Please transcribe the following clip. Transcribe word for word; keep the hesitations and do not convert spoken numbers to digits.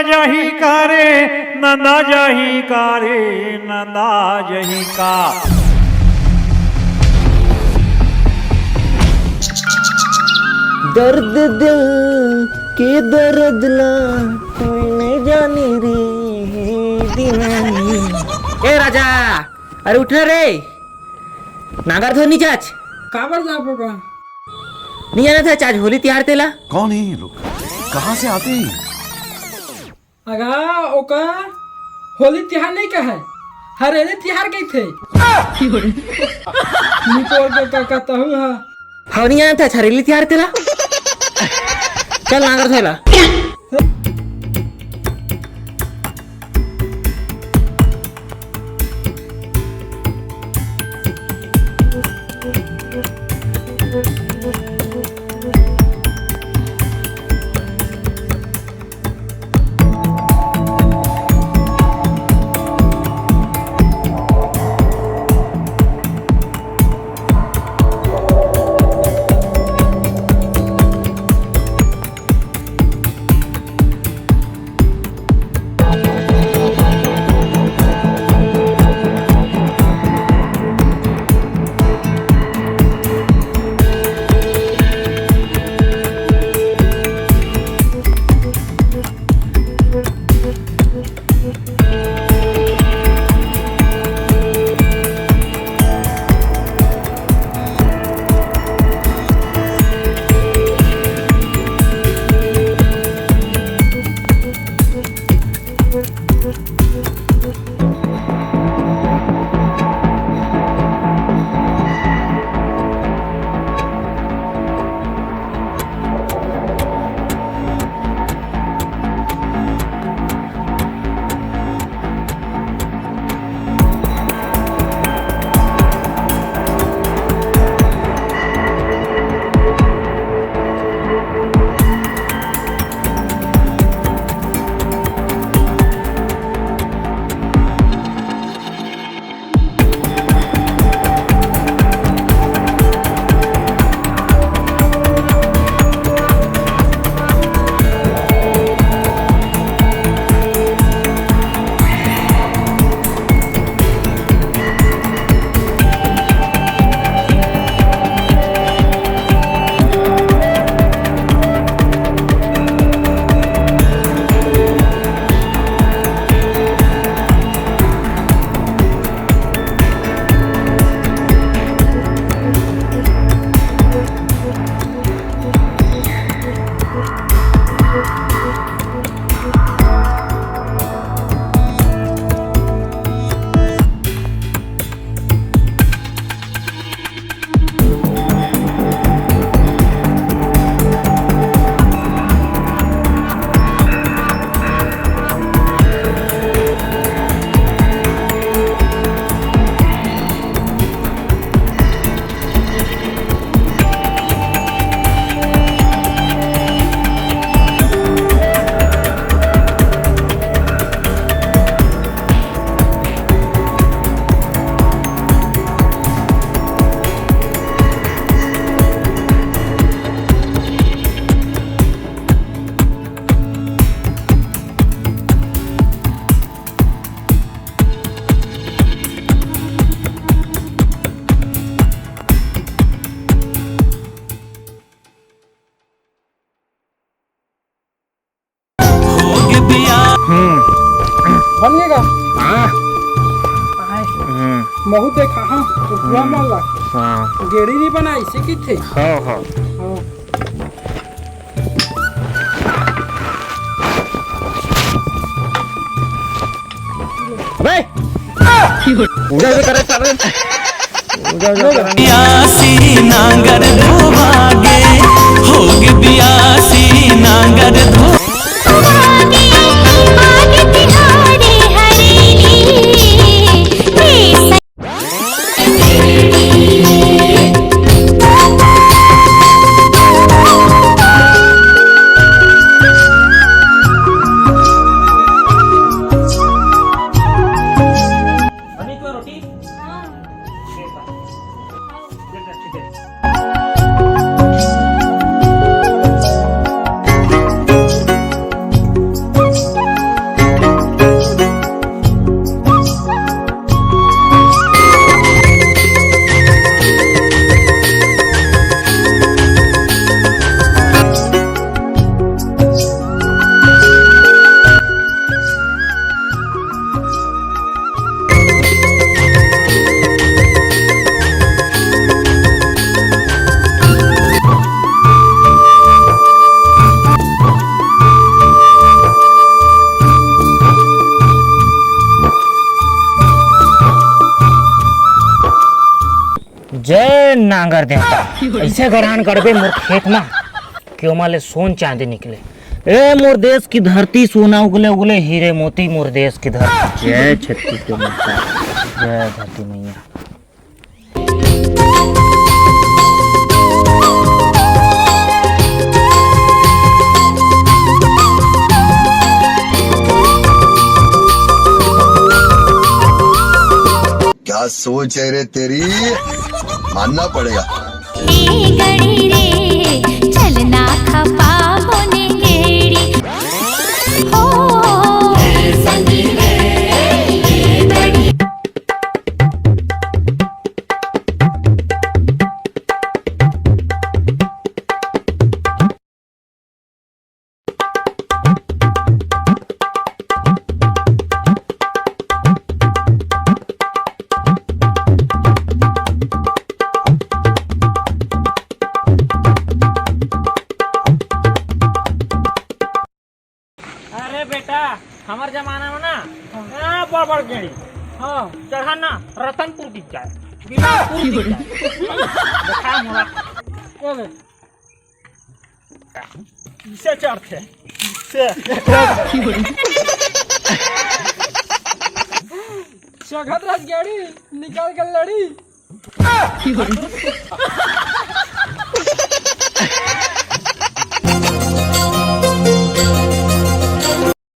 जाही का रे, नंदा जाही का रे, नंदा जाही का। दर्द दिल के दर्द ला कोई नहीं जाने रे दीवानी। ए राजा, अरे उठ ना रे, नांगर धो नी चाच। काबर जाबो गा? नी जाना था चाच होली तिहार तेला। कौन है ये लोग, कहाँ से आते हैं? अगा, ओका होली तिहार नहीं कहे, हरेली तिहार कहिथे। निपोर के का कहता हूँ हा। हव नी जाना था हरेली तिहार तेला। चल नांगर धोला। हम्म। बन गएगा? हाँ। आए। हम्म। महू देखा, हाँ, तो पूरा हम्म। मन ला। हाँ। गेड़ी नहीं बना, इसे किथे? हाँ, हाँ। हाँ। अबे! पूजा भी करे साले। पूजा भी करे। बियासी नांगर धोवागे, होगे बियासी नांगर धो- अभी तो रोटी। हाँ। ठीक है, ठीक है। नांगर देवता, अइसे गरान करबे मोर खेत मा कि ओमा ले सोन चांदी निकले। ए मोर देश की धरती, सोना उगले उगले, हीरे मोती मोर देश की धरती। जय छत्तीसगढ़ माता, जय धरती मैया। क्या सोच है रे तेरी, मानना पड़ेगा। ए गड़ी रे, चलना खपा बोने गेड़ी। हो। अरे बेटा, हमर जमाना में ना, हाँ, बड़ बड़ गेड़ी, हाँ, चढ़ा ना, रतनपुर दिख जाए, बिलासपुर दिख जाए। देखा मोला। ए बे, इसे चढ़ते, इसे। चघत रस गेड़ी, निकाल के लड़ी।